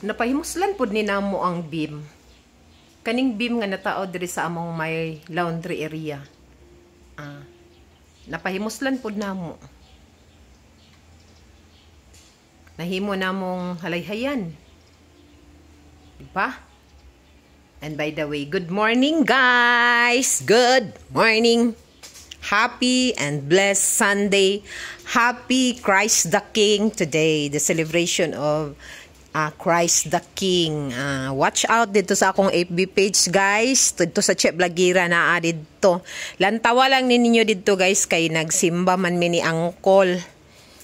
Napahimuslan pud ni namo ang beam. Kaning beam nga natao diri sa among may laundry area. Napahimuslan pud namo. Nahimo namong halayhayan. Diba? And by the way, good morning, guys! Good morning! Happy and blessed Sunday. Happy Christ the King today. The celebration of Christ the King. Watch out dito sa akong FB page, guys. Dito sa Che Blagira na dito. Lantawa lang ninyo dito, guys, kay nagsimba man mi ni Uncle.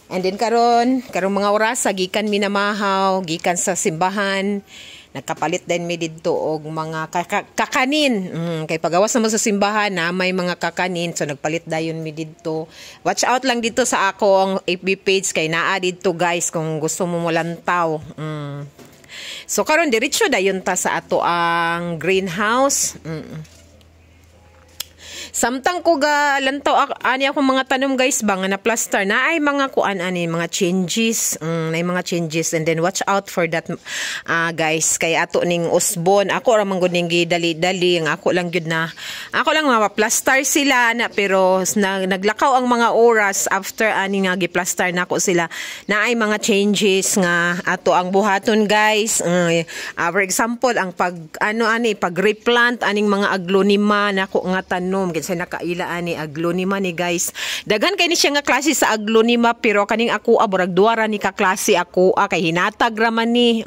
And then karon, karong mga orasa gikan mi namahaw, gikan sa simbahan. Nagkapalit din mi didto og mga kakanin. Kay pagawas na mo sa simbahan na may mga kakanin, so nagpalit dayon mi didto. Watch out lang dito sa akong FB page kay naa didto, guys, kung gusto mo molantaw. So karon diretso dayon ta sa ato ang greenhouse. Samtang ko ga lantaw ani akong mga tanom, guys, ba nga na plaster na ay mga kuan ani mga changes, na mga changes. And then watch out for that, guys, kay ato ning usbon. Ako ra man gud ning gidali-dali ang ako lang gyud na ako lang ma-plaster sila na, pero na, naglakaw ang mga oras after ani nga gi-plaster nako sila na ay mga changes nga ato ang buhaton, guys. For example, ang pag ano ani pag replant aning mga aglonema nako nga tanom, kinsa nakaila ani aglonema ni, guys? Daghan kay ni siya nga klase sa aglonema, pero kaning ako burag duha ra ni ka klase ako kay hinatag ra man ni.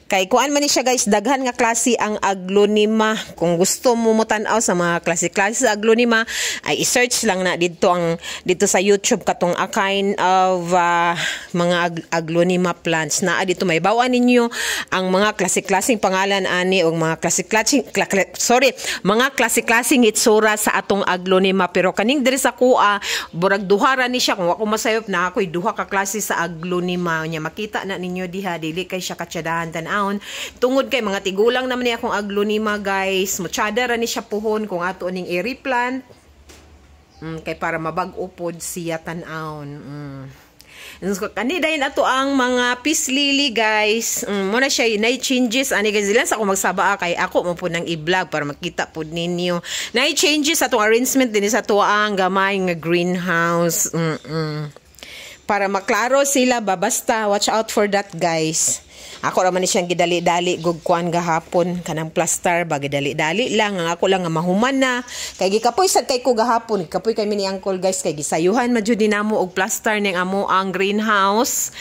Kay kuan man ni siya, guys, daghan nga klase ang aglonema. Kung gusto mo motan-aw sa mga klase-klase sa aglonema ay i-search lang na didto ang dito sa YouTube katong a kind of mga aglonema plants. Naa dito, may bawan ninyo ang mga klase-klaseng pangalan ani o mga klase-klaseng, sorry, mga klase-klaseng itsura sa atong aglonema, pero kaning diri sa kuha burag duha ra ni siya. Kung ako masayop na ako'y duha ka klase sa aglonema nya, makita na ninyo diha dili kay siya katsadahan tan-awon tungod kay mga tigulang naman ni akong aglonema, guys. Mutsada ra ni siya puhon kung ato ning i-replant, kay para mabag-o pod siya tan-awon. Kani dayon ato ang mga peace lily, guys. Mo na siya nay changes ani, guys. Dili sa ako magsaba kay ako mo pud nang i-vlog para makita pud ninyo. Nay changes atong arrangement din sa tuang gamay nga greenhouse. Para maklaro sila ba, basta watch out for that, guys. Ako ra man ni siyang gidali-dali gug kuan gahapon kanang plaster ba, gidali-dali lang ang ako lang nga mahuman na kay gikapoy sad kay ko gahapon. Gikapoy kay mi ni Uncle, guys, kay gisayuhan man jud namo og plaster ning amo ang greenhouse.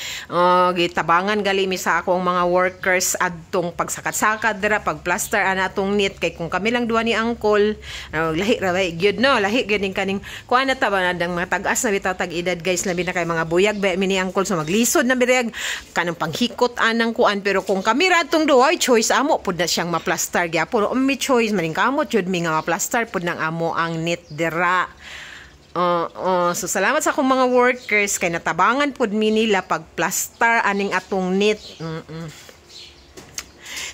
Gitabangan gali mi sa akong mga workers adtong pagsakat-sakat dira pag plaster ana atong net, kay kung kami lang duha ni Uncle, lahi ra ba gyud, no? Lahi gyud ning kaning kuan na ta ba nang mga tag-as na bitaw tag edad, guys, labi na kay mga buyag ba mi ni Uncle, so maglisod na mi kanang panghikot anang kuan. Pero kung kami ra atong duha, choice amo pud na siyang maplastar gyapon. Mi choice maning kamot jud mi nga maplastar pud nang amo ang net dira. So salamat sa akong mga workers kay natabangan pud mi nila pagplastar aning atong net.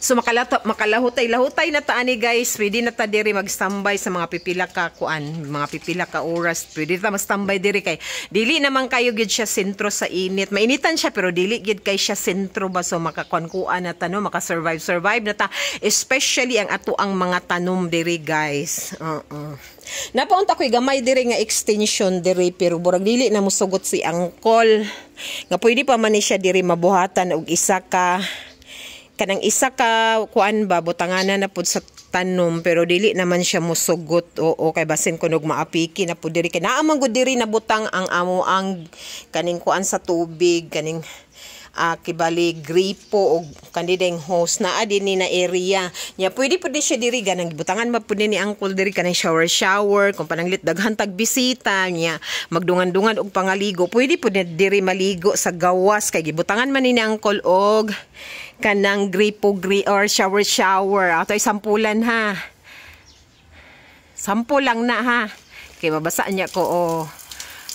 So makalahutay-lahutay na ta ani, guys. Pwede na ta diri mag-standby sa mga pipila ka kuan, mga pipila ka oras. Pwede ta mag-standby diri kay dili naman kayo gid siya sentro sa init. Mainitan siya pero dili gid kay siya sentro ba, so makakuan-kuan na ta, no, maka-survive survive na ta, especially ang ato ang mga tanom diri, guys. Oo. Napaunta ko'y gamay diri nga extension diri, pero burag dili na musugot si Uncle. Nga pwede pa man ni siya diri mabuhatan og isa ka kanang isa ka kuan ba, butanganan na pud sa tanom, pero dili naman siya musugot. Oo, kay basin kunog maapiki na pud diri kay naa man gud diri nabutang ang amo ang kaning kuan sa tubig, kaning kibali gripo og kanideng hose naa din ni na area nya. Pwede pud ni siya diri ganang butangan ma pud ni Uncle diri kanang shower shower kung pananglit daghan tag bisita nya magdungan-dungan og pangaligo, pwede pud ni diri maligo sa gawas kay gibutangan man ni Uncle og kanang gripo or shower shower. Ato ay sampulan ha, sample lang na ha, kay mabasa niya ko. Oh,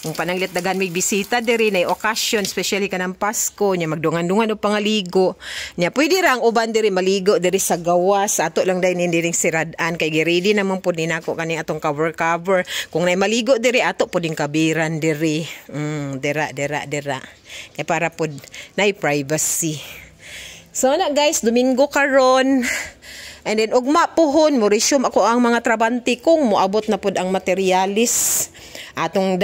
kung pananglit daghan may bisita diri na occasion, especially kanang Pasko nya magdungan-dungan og pangaligo nya, pwede ra ang uban diri maligo diri sa gawas. Ato lang dai diri siradan kay gi-ready naman pud ni nako kani atong cover cover. Kung nay maligo diri, ato pud ning kabiran diri, dira dira dira kay para pud nay privacy. So na guys, Domingo karon. And then ugma puhon mo resume ako ang mga trabante kung moabot na pud ang materialis atong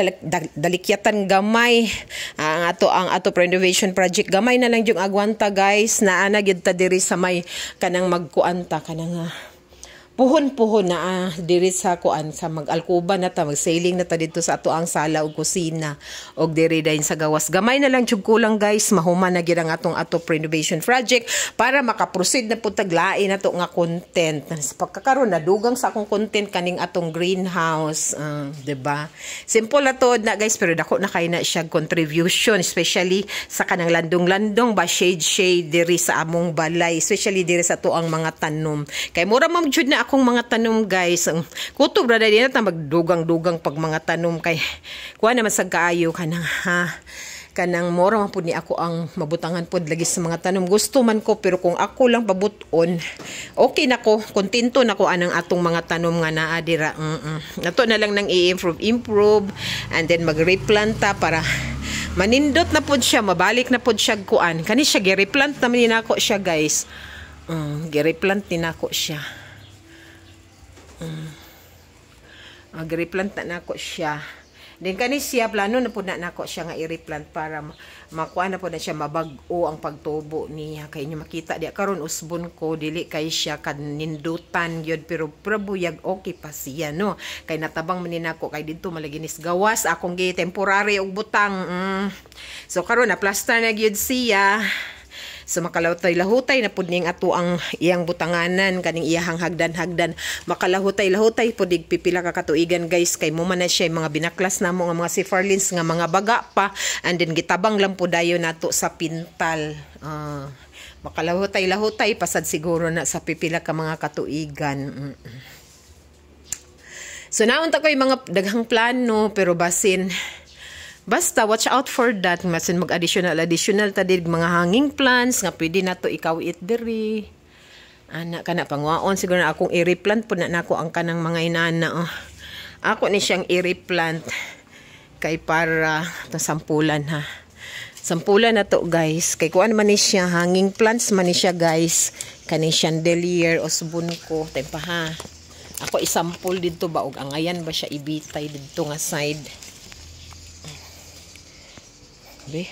dalikyatan gamay ang ato renovation project. Gamay na lang yung agwanta, guys. Naa na gyud ta diri sa may kanang magkuan ta, kanang puhon-puhon na diri sa kuan, sa mag-alkuba na ta, mag-ceiling na ta dito sa ato ang sala ug kusina og diri dayon sa gawas. Gamay na lang jud kulang, guys, mahuman na gyud ang atong ato renovation project para makaproceed na pud tag lain nato nga content. Sa pagkakaron, nadugang sa akong content kaning atong greenhouse, 'di ba? Simple na to na, guys, pero dako na kay na siya contribution, especially sa kanang landong-landong ba, shade shade diri sa among balay, especially diri sa ato ang mga tanom, kay mura man jud na akong mga tanom, guys. Ang kutob ra din na magdugang-dugang pag mga tanom, kay kuha naman sa kaayo kanang, ha, kanang mora man pud ni ako ang mabutangan pud lagi sa mga tanom. Gusto man ko, pero kung ako lang pabuton, okay na ko, kontento na ko anang atong mga tanom nga naa dira. Nato na lang nang i-improve improve and then mag-replant ta para manindot na pud siya, mabalik na pud siya kuan. Kani siya, gi-replant naman ni nako siya, guys. Gi-replant ni nako siya. Gi-replant na nako siya. Then kani siya, plano na pud na nako siya nga i-replant para makuha na pud na siya, mabag-o ang pagtubo niya. Kay inyo makita di karon, usbon ko, dili kay siya kanindutan gyud, pero buyag, okay pa siya, no? Kay natabang man ni nako, kay didto malaginis gawas akong gi temporary og butang. So karon na plaster na gyud siya. So makalahutay-lahutay na pud ning ato ang iyang butanganan, kaning iyahang hagdan-hagdan. Makalahutay-lahutay pud dig pipila ka katuigan, guys, kay mo man na siya mga binaklas namo nga mga sifarlins nga mga baga pa, and then gitabang lang pud dayon nato sa pintal. Makalahutay-lahutay pasad siguro na sa pipila ka mga katuigan. So naunta ko yung mga daghang plano, pero basin basta watch out for that, masin mag additional additional ta dig mga hanging plants nga pwede nato ikawit diri ana. Kana pangwaon siguro na akong i-replant po na nako ang kanang mga inana, oh. Ako ni siyang i-replant kay para ta sampulan, ha. Sampulan na to, guys, kay kuan man ni siya, hanging plants man ni siya, guys, kaning chandelier usbon ko. Tempa ha, ako isampol didto ba og angayan ba siya ibitay didto nga side. Be.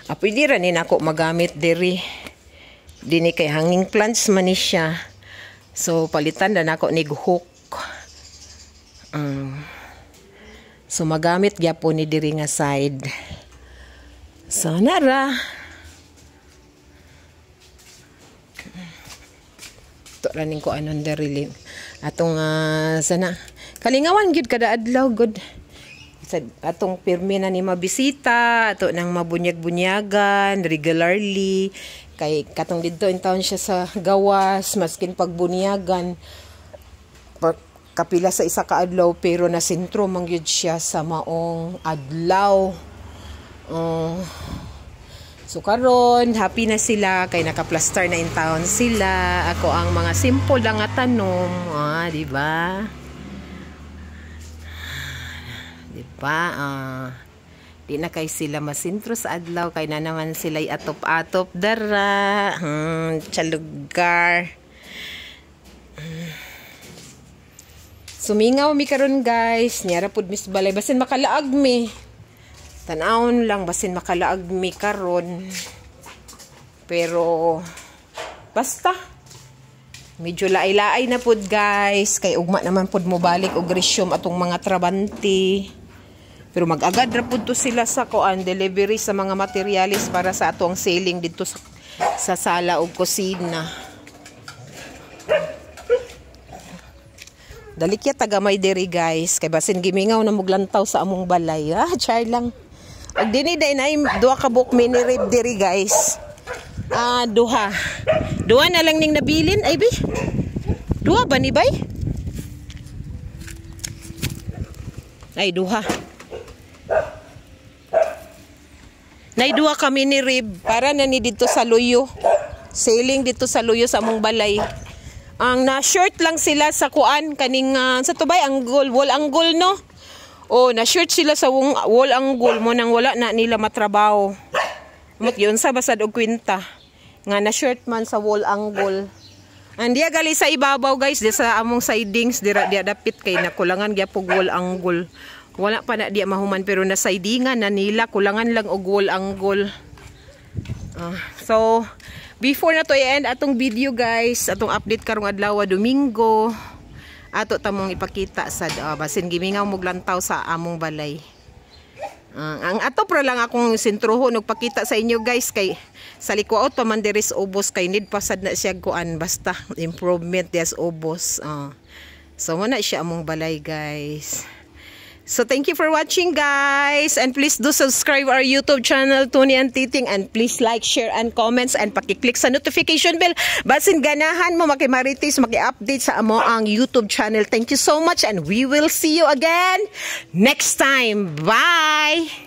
Ah, pwede ra ni nako magamit diri. Dini kay hanging plants man ni siya. So palitan na nako ni hook. So magamit gyapon ni diri nga side. So nara. To raning ko anon diri atong sana kalingawan gyud kada adlaw gud sa atong pirmi na ni mabisita, ato nang mabunyag-bunyagan regularly, kay katong didto in town siya sa gawas, maskin pagbunyagan kapila sa isa ka adlaw, pero na sentro man gyud siya sa maong adlaw. So karon happy na sila kay naka-plaster na in town sila. Ako ang mga simple lang nga tanom, di ba? Di ba? Di na kay sila masintro sa adlaw kay na naman sila atop-atop dara. Chalugar. Sumingaw mi karon, guys. Niyara pud mis balay, basin makalaag mi. Tanawon lang, basin makalaag mi karon. Pero basta medyo laay-laay na pud, guys, kay ugma naman pud mo balik og resume atong mga trabante. Pero mag-agad ra pud to sila sa kuan, delivery sa mga materialis para sa atong ceiling dito sa sala ug kusina. Dalikya tagamay diri, guys, kay basin gimingaw na muglantaw sa among balay. Ah, char lang. Ug dinhi day nay duha ka buok mini rib diri, guys. Ah, duha. Duha na lang ning nabilin ay bi. Duha ba ni bay? Ay, duha. Nay duha kami ni rib para na ni dito sa luyo. Sailing dito sa luyo sa among balay. Ang na short lang sila sa kuan kaning sa tubay anggol, wall anggol, no. Oh, na short sila sa wall anggol mo nang wala na nila matrabaho. Umot yun sa basad og kwinta. Nga na short man sa wall angle. And diya gali sa ibabaw, guys, di sa among sidings dira diya dapit kay nakulangan gyapon wall angle. Wala pa na diya mahuman pero na sidingan na nila, kulangan lang og wall angle. So before na to i-end atong video, guys, atong update karong adlaw Domingo, ato tamong ipakita sa basin gimingaw mo lantaw sa among balay. Ang ato pro lang akong sentruho nagpakita sa inyo, guys, kay sa likuot pa man diri sa ubos kay need pasad na siya kuan, basta improvement des ubos. So mo na siya among balay, guys. So thank you for watching, guys, and please do subscribe our YouTube channel, Tony and Titing, and please like, share and comments and paki-click sa notification bell basin ganahan mo makimarites, maki-update sa amo ang YouTube channel. Thank you so much and we will see you again next time. Bye.